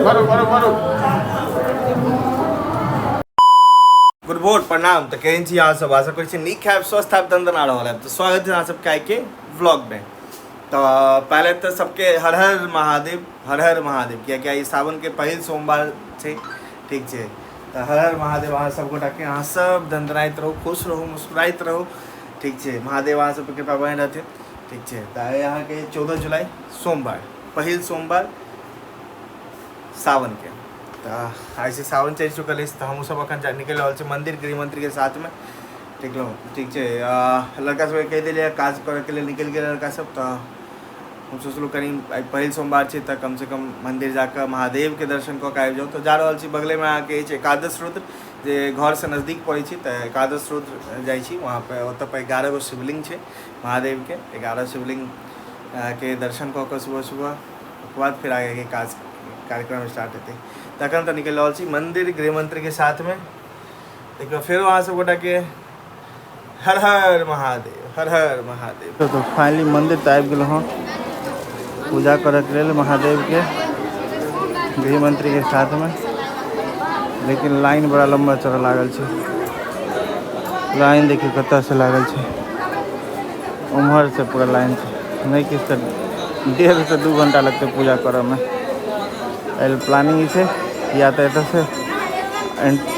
भरू भरू भरू। गुड भोर, प्रणाम। तऽ केहन छी अहाँ सब? आशा करै छी नीक हैब, स्वस्थ हैब, दंदना रहल हैब। तऽ स्वागत है अहाँ सबके आइ के व्लॉग में। तऽ पहले तऽ सबके हर हर महादेव, हर हर महादेव, कियाकि आइ सावन के पहिल सोमवार छै, ठीक छै। तऽ हर हर महादेव अहाँ सब गोटाके। अहाँ सब दंदनाइत रहू, खुश रहू, मुस्कुराइत रहू, ठीक छै। महादेव अहाँ सबके कृपा बने रहथिन, ठीक छै। तऽ आइ अहाँके 14 जुलाई सोमवार, पहिल सोमवार सावनके। तऽ आइसँ सावन चढ़ि चुकल अछि, तऽ हमहूँ सब एखन निकलि रहल छी मन्दिर गृहमन्त्रीके साथमे, ठीक लो, ठीक छै। लड़का सबके कहि देलियै काज करैके लेल, निकलि गेल लड़का सब। तऽ हम सोचलहुँ कनि आइ पहिल सोमवार छै तऽ कमसँ कम मन्दिर जाकऽ महादेवके दर्शन कऽ कऽ आबि जाउ। तऽ जा रहल छी, बगलेमे अहाँके अछि एकादश रुद्र, जे घरसँ नजदीक पड़ै छै। तऽ एकादश रुद्र जाइ छी वहाँपर, ओतऽ पर 11 गो शिवलिंग छै महादेवके। 11 शिवलिंग के दर्शन कऽ कऽ सुबह सुबह, ओकर बाद फेर आगेके काज कार्यक्रम स्टार्ट हेतै। तखन तऽ निकलि रहल छी मन्दिर गृहमन्त्रीके साथमे। देखियौ, फेरो अहाँ सब गोटाके हर हर महादेव, हर हर महादेव। तऽ फाइनली मन्दिर तऽ आबि गेलहुँ हँ पूजा करैके लेल महादेवके गृहमन्त्रीके साथमे, लेकिन लाइन बड़ा लम्बा चढ़ऽ लागल छै। लाइन देखियौ कतऽसँ लागल छै, उम्हरसँ पूरा लाइन छै। नहि किछु तऽ 1.5 से 2 घंटा लगतै पूजा करऽमे। एहि लेल प्लानिंग ई छै, या तऽ एतऽसँ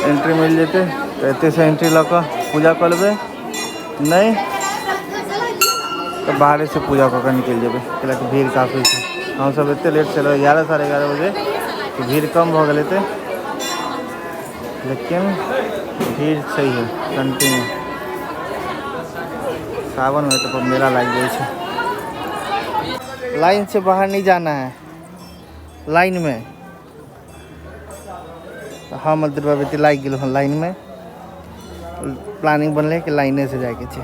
एंट्री मिल जेतै तऽ एतऽसँ एंट्री लऽ कऽ पूजा कऽ लेबै, नहि तऽ बाहरेसँ पूजा कऽ कऽ निकलि जेबै, कैलाकि भीड़ काफी छै। हमसभ एते लेटसँ एलहुँ, 11, 11:30 बजे, तऽ भीड़ कम भऽ गेल हेतै, लेकिन भीड़ छैहे कंटिन्यू। सावनमे तऽ मेला लागि जाइ छै। लाइन से बाहर नहीं जाना है, लाइन में। हम दुर्गा बेटी लागि गेलहुँ हँ लाइनमे। प्लानिंग बनलै कि लाइनेसँ जाइके छै।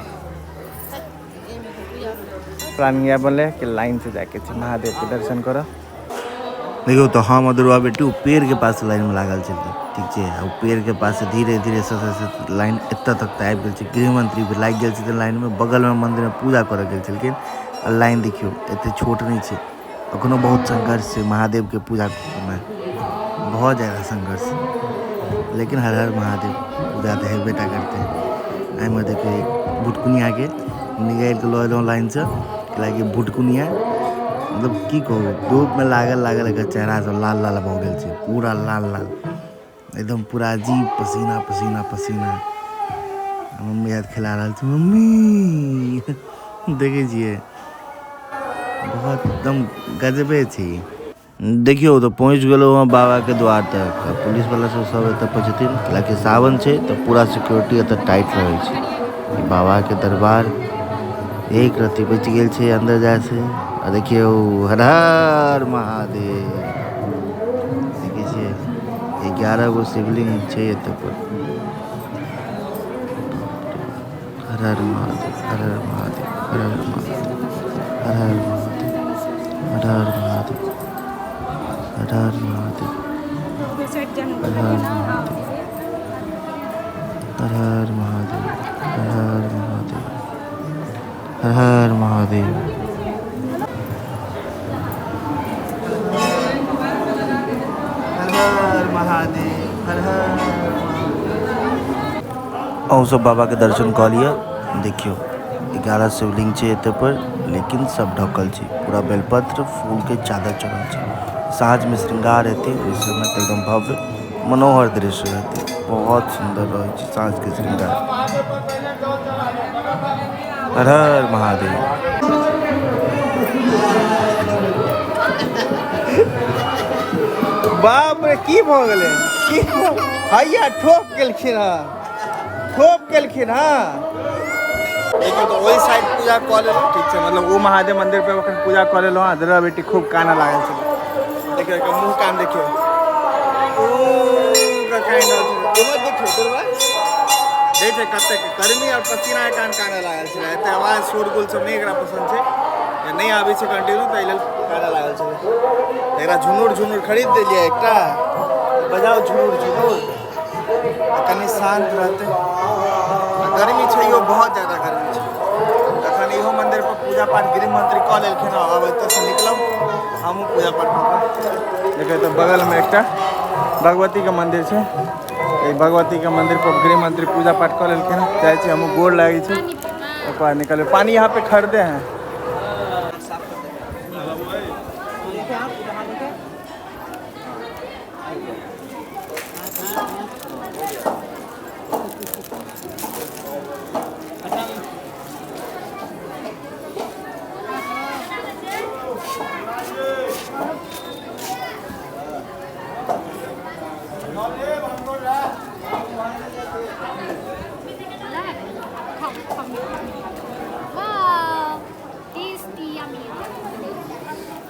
प्लानिंग इएह बनलै कि लाइनसँ जाइके छै महादेवके दर्शन करऽ। देखियौ, तऽ हम दुर्गा बेटी ओ पेड़के पास लाइनमे लागल छलियै, ठीक छै। आ ओ पेड़के पास धीरे धीरे ससैर लाइन एतऽ तक तऽ आबि गेल छै। गृहमन्त्री भी लागि गेल छथिन लाइनमे, बगलमे मन्दिरमे पूजा करऽ गेल छलखिन। आ लाइन देखियौ, एते छोट नहि छै। एखनो बहुत संघर्ष छै महादेवके पूजामे, बहुत ज्यादा संघर्ष, लेकिन हर हर महादेव, पूजा तऽ हेबे टा करतै। एहिमे देखियौ, भुटकुनियाके निकालि कऽ लऽ एलहुँ लाइनसँ, कैलाकि भुटकुनिया मतलब की कहू, धूपमे लागल लागल एकर चेहरा सब लाल लाल भऽ गेल छै, पूरा लाल लाल, एकदम पूरा अजीब, पसीना पसीना पसीना। मम्मी हाथ खेला रहल छै। मम्मी देखै छियै, बहुत एकदम गजबे छै। देखियौ, तऽ पहुँच गेलहुँ हँ बाबाके द्वार तक। आ पुलिसवला सब सब एतऽ पर छथिन, कैलाकि सावन छै तऽ पूरा सिक्योरिटी एतऽ टाइट रहै छै। ई बाबाके दरबार, एक रत्ती बचि गेल छै अन्दर जाइ से। आ देखियौ, हर हर महादेव। देखै छियै, 11 गो शिवलिंग छै एतऽ पर। हर हर महादेव, हर हर महादेव, हर हर महादेव, हर हर महादेव, हर हर महादेव, हर हर महादेव, हर हर महादेव, हर हर महादेव, हर हर महादेव, हर हर महादेव। हर हर महादेव, हर हर। अहूँ सब बाबाके दर्शन कऽ लिअ। देखियौ, 11 शिवलिंग छै एतऽ पर, लेकिन सब ढकल छै। पूरा बेलपत्र फूलके चादर चढ़ल छै। साँझमे श्रृंगार हेतै, ओहि समय तऽ एकदम भव्य मनोहर दृश्य रहतै। बहुत सुन्दर रहै छै साँझके श्रृंगार। हर हर महादेव। बाप रे, की भऽ गेलै? की हैया ठोक गेलखिन हँ, ठोक गेलखिन हँ। देखियौ, तऽ ओहि साइड पूजा कऽ लेलहुँ, ठीक छै। मतलब ओ महादेव मंदिर पे एखन पूजा कऽ लेलहुँ हँ। दुर्गा बेटी खूब कानऽ लागल छलै। देखियौ, एकर मुँह कान देखियौ, ओ कानि रहल छलै। इम्हर देखियौ, दुर्गा देखै छै कतेक गर्मी आओर पसीना के कारण कानऽ लागल छलै। एते आवाज शोरगुल सब नहि एकरा पसन्द छै या नहि आबै छै कंटिन्यू, तऽ एहि लेल कानऽ लागल छलै। एकरा झुनुर झुनुर खरीद देलियै एकटा, बजाउ झुनुर झुनुर, आ कनि शान्त रहतै। आ गर्मी छै इहो, बहुत ज्यादा गर्मी छै। तखन इहो मंदिर पर पूजा पाठ गृह मंत्री कऽ लेलखिन हँ। आब एतऽसँ निकलब, हमहूँ पूजा पाठ कऽ कऽ देखियौ तऽ बगलमे एकटा भगवतीके मंदिर छै। एहि भगवतीके मंदिर पर गृह मंत्री पूजा पाठ कऽ लेलखिन हँ। जाइ छी हमहूँ, गोर लागै छी, ओकर बाद निकलबै। पानी यहाँ पे खरीदे हैं।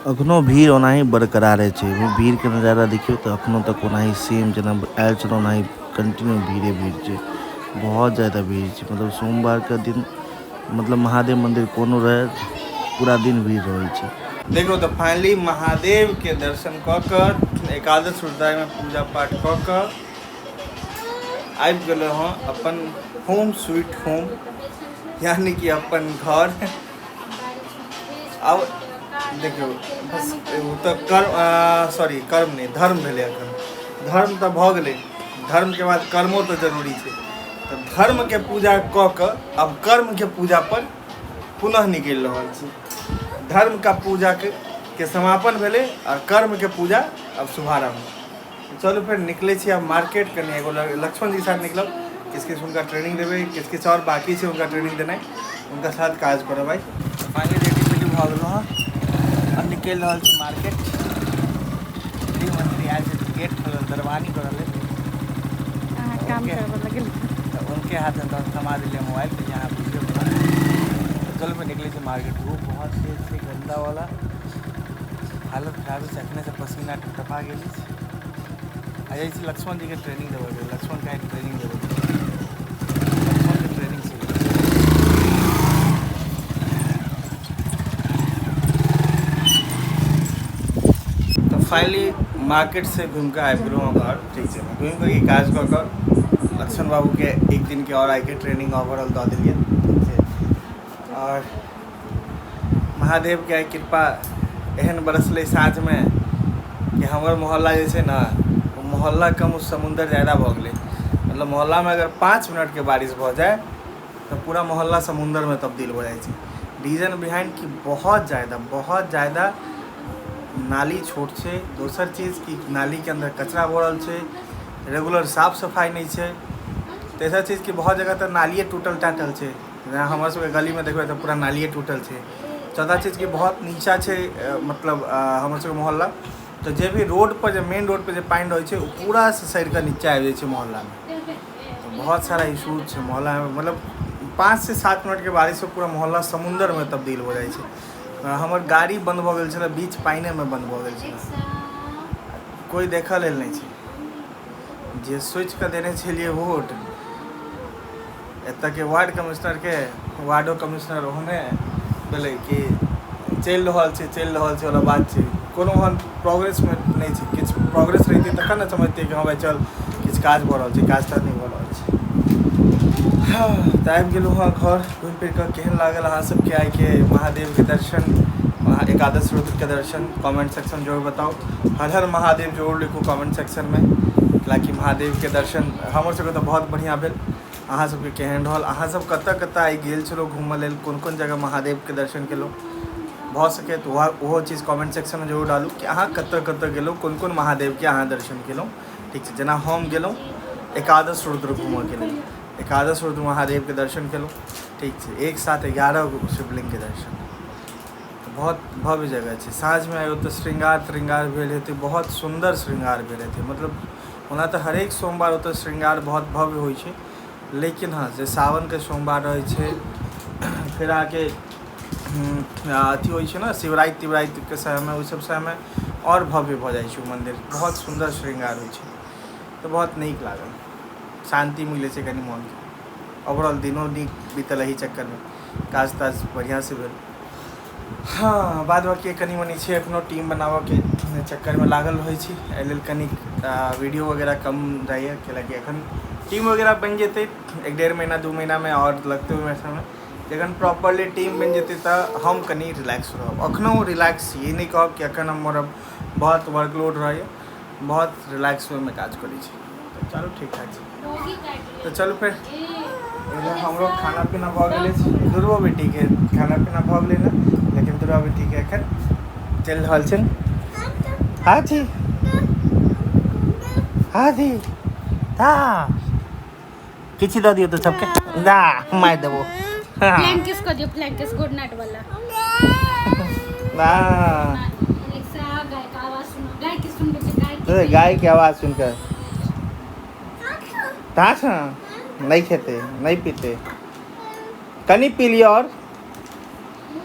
अखनो भीड़ ओनाही बरकरारे छै। वो भीड़ के नजारा देखियौ तऽ अखनो तक ओनाही सेम जेना आयल छलहुँ ओनाही कंटिन्यू भीड़े भीड़ छै। बहुत ज़्यादा भीड़ छै। मतलब सोमवार के दिन मतलब महादेव मंदिर कोनो रहे पूरा दिन भीड़ रहै छै। देखो तो फाइनली महादेव के दर्शन कऽ कऽ एकादश रुद्राय में पूजा पाठ कऽ कऽ आबि गेलहुँ हँ अपन होम स्वीट होम, यानी कि अपन घर। आब देखियौ बस ओ तऽ कर्म, सॉरी कर्म नहि धर्म भेलै। एखन धर्म तऽ भऽ गेलै, धर्मके बाद कर्मो तऽ जरूरी छै। तऽ धर्मके पूजा कऽ कऽ आब कर्मके पूजा पर पुनः निकलि रहल छी। धर्म का पूजा के समापन भेलै आओर कर्मके पूजा आब शुभारम्भ। चलू फेर निकलै छी आब मार्केट। कनि एगो लक्ष्मण जी साथ निकलब, किछु किछु हुनका ट्रेनिंग देबै, किछु किछु आओर बाकी छै हुनका ट्रेनिंग देनाइ, हुनका साथ काज करब। आइ फाइनली रेडी वेडी भऽ गेलहुँ हँ आ निकलि रहल छी मार्केट। गृहमंत्री आयल छै, गेट खोलल दरबानी करल अहाँ काम करबऽ लगल तऽ उनके हाथ में तहन थमा देलियै मोबाइल के, यहाँ बुझियौ। चलू फेर निकलै छी मार्केट। धूप बहुत तेज छै, गंदा वाला हालत खराब छै, अखने से पसीना टपटपा गेल अछि। आ जाइ छी लक्ष्मण जी के ट्रेनिंग देबऽ के, लक्ष्मण के ट्रेनिंग देबऽ के, लक्ष्मण के ट्रेनिंग शुरू। तऽ फाइनली मार्केट से घूमि कऽ आबि गेलहुँ घर। ठीक छै, घूमि कऽ ई काज कऽ कऽ लक्ष्मण बाबूके एक दिनके आओर आइके ट्रेनिंग ओवरऑल दऽ देलियै। ठीक छै, आओर महादेवके आइ कृपा एहन बरसलै साँझमे कि हमर मोहल्ला जे छै ने, ओ मोहल्ला कम ओ समुन्दर ज्यादा भऽ गेलै। मतलब मोहल्लामे अगर 5 मिनटके बारिश भऽ जाय तऽ पूरा मोहल्ला समुन्दरमे तब्दील भऽ जाइ छै। रीजन बिहाइंड कि बहुत ज्यादा नाली छोट छै। दोसर चीज कि नालीके अन्दर कचरा भरल छै, रेगुलर साफ सफाइ नहि छै। तेसर चीज कि बहुत जगह तऽ नालिए टूटल टाटल छै। जेना हमर सबके गलीमे देखबै तऽ पूरा नालिए टूटल छै। चौथा चीज कि बहुत नीचा छै, मतलब हमर सबके मोहल्ला, तऽ जे भी रोड पर जे मेन रोड पर जे पानि रहै छै ओ पूरा ससरि कऽ नीचा आबि जाइ छै मोहल्लामे। तऽ बहुत सारा इशूज छै मोहल्लामे। मतलब 5 से 7 मिनटके बारिशसँ पूरा मोहल्ला समुन्दरमे तब्दील हो जाइ छै। हमर गाड़ी बन्द भऽ गेल छलै, बीच पानिएमे बन्द भऽ गेल छलै, कोइ देखऽ लेल नहि छै। जे सोचि कऽ देने छलियै वोट एतऽके वार्ड कमिश्नरके, वार्डो कमिश्नर ओहने भेलै कि चलि रहल छै, चलि रहल छै वाला बात छै। कोनो ओहन प्रोग्रेसमे नहि छै। किछु प्रोग्रेस रहितै तखन ने समझतियै कि हँ भाइ चल किछु काज भऽ रहल छै। काज ताज नहि भऽ रहल छै। हँ, तऽ आबि गेलहुँ हँ घर घुमि फिर कऽ। केहन लागल अहाँ सबके आइके महादेवके दर्शन, एकादश रुद्रके दर्शन? कमेंट सेक्शन जरूर बताउ। हर हर महादेव जरूर लिखू कमेंट सेक्शनमे। हालाँकि महादेवके दर्शन हमर सबके तऽ बहुत बढ़िआँ भेल, अहाँ सबके केहन रहल? अहाँ सब कतऽ कतऽ आइ गेल छलहुँ घूमऽ लेल? कोन कोन जगह महादेवके दर्शन केलहुँ? भऽ सकै तऽ ओहो चीज कमेंट सेक्शनमे जरूर डालू कि अहाँ कतऽ कतऽ गेलहुँ, कोन कोन महादेवके अहाँ दर्शन केलहुँ। ठीक छै, जेना हम गेलहुँ एकादश रुद्र घूमऽके लेल, एकादश रुद्र महादेवके दर्शन केलहुँ। ठीक छै, एक साथ 11 गो शिवलिङ्गके दर्शन। बहुत भव्य जगह छै। साँझमे आइ ओतऽ श्रृंगार त्रिंगार भेल हेतै, बहुत सुन्दर श्रृंगार भेल हेतै। मतलब ओना तऽ हरेक सोमवार ओतऽ श्रृंगार बहुत भव्य होइ छै, लेकिन हँ जे सावनके सोमवार रहै छै, फेर अहाँके अथी होइ छै ने शिवराति तिवरातिके समयमे, ओहि सब समयमे आओर भव्य भऽ जाइ छै ओ मन्दिर। बहुत सुन्दर श्रृंगार होइ छै, तऽ बहुत नीक लागल, शान्ति मिलै छै कनि मोनके। ओवरऑल दिनो नीक बीतल एहि चक्करमे, काज ताज बढ़िआँसँ भेल। हँ, बाद बाकी कनि मनि छै, एखनो टीम बनाबऽके चक्करमे लागल रहै छी, एहि लेल कनि वीडियो वगैरह कम जाइए। कैलाकि एखन टीम वगैरह बनि जेतै 1-1.5 महीना 2 महीनामे आओर लगतै ओहिमे समय। जखन प्रॉपरली टीम बनि जेतै तऽ हम कनि रिलैक्स रहब। एखनो रिलैक्स ई नहि कहब कि एखन हमर बहुत वर्कलोड रहैए, बहुत रिलैक्स वेमे काज करै छी। तऽ चलू, ठीक ठाक छै। तऽ चलू फेर, इधर हमरो खाना पीना भऽ गेल अछि, दुर्गो बेटीके खाना पीना भऽ गेलै ने, लेकिन दुर्गा बेटीके एखन चलि रहल छनि। हाथी हाथी ता किछु दऽ दियौ तऽ सबके दा मारि देबो। हाँ। फ्लैंकिस को दियो, फ्लैंकिस गुड नाइट वाला। ना। एलेक्सा, गाय का आवाज सुनो। गाय की सुन बेटे, गाय की। गाय के आवाज सुनकर ताछ नहीं खेते, नहीं पीते। कनी पी लियो और।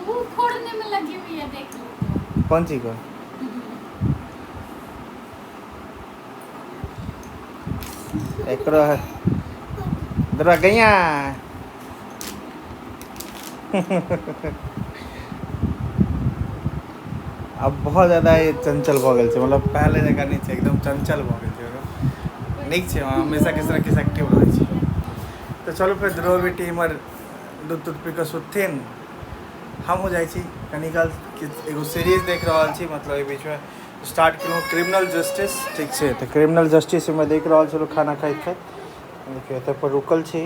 मुंह फोड़ने में लगी हुई है, देख लो। कौन सी को? एकरो है दुर्गा गैया। अब बहुत ज्यादा ये चंचल भऽ गेल छै, मतलब पहले जकाँ नहि छै, एकदम चंचल भऽ गेल छै। नीक छै, हमेशा किछु ने किछु एक्टिव रहै छै। तऽ चलू फेर, ध्रुव बेटी इम्हर दूध तूध पी कऽ सुतथिन, हमहूँ जाइ छी कनी काल एगो सीरीज देख रहल छी। मतलब एहि बीचमे स्टार्ट केलहुँ क्रिमिनल जस्टिस, ठीक छै? तऽ क्रिमिनल जस्टिस देख रहल छलहुँ खाना खाइत खाइत। देखियौ, एतऽ पर रुकल छी,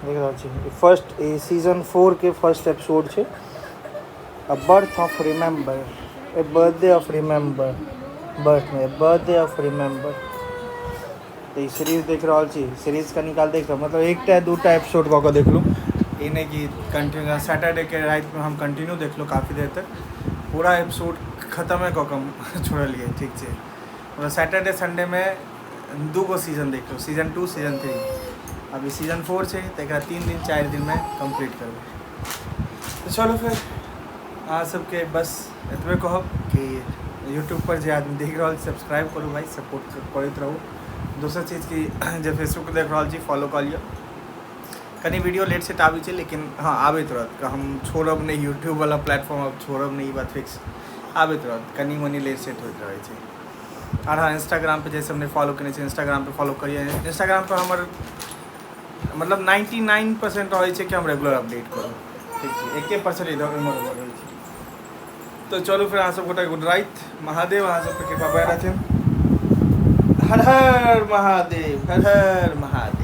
देख रहल छी। फर्स्ट ई सीजन 4 के फर्स्ट एपिसोड छै, A Birth of Remember, A Birthday of Remember, birth नहि, बर्थडे ऑफ रिमेम्बर। तऽ ई सीरीज देख रहल छी। सीरीज कनी काल देख, मतलब एकटा दूटा एपिसोड कऽ कऽ देखलहुँ, ई नहि कि कंटिन्यू। सैटरडेके रातिमे हम कंटिन्यू देखलहुँ काफी देर तक, पूरा एपिसोड खतमे कऽ कऽ छोड़लियै, ठीक छै? मतलब सैटरडे संडेमे दू गो सीजन देखलहुँ, सीजन 2, सीजन 3। अभी सीजन 4 छै, तऽ एकरा 3 दिन 4 दिनमे कम्प्लीट करबै। तऽ चलू फेर, अहाँ सबके बस एतबे कहब कि यूट्यूबपर जे आदमी देख रहल छी, सब्सक्राइब करू भाइ, सपोर्ट करैत रहू। दोसर चीज कि जे फेसबुक देख रहल छी, फॉलो कऽ लिअ। कनि वीडियो लेट सेट आबै छै, लेकिन हँ, आबैत रहत। हम छोड़ब नहि यूट्यूबवला प्लेटफॉर्म, आब छोड़ब नहि, ई बात फिक्स। आबैत रहत, कनि मनि लेट सेट होइत रहै छै। आओर हँ, इंस्टाग्राम पे जे सब नहि फॉलो केने छै, इंस्टाग्राम पे फॉलो करियै। इंस्टाग्राम पर हमर मतलब 99% रहै छै कि हम रेगुलर अपडेट करू, ठीक छै? 1% इधर उम्हर भऽ रहल छै। तऽ चलू फेर, अहाँ सब गोटा गुड राति। महादेव अहाँ सबके कृपा बनि रहथिन। हर हर महादेव, हर हर महादेव।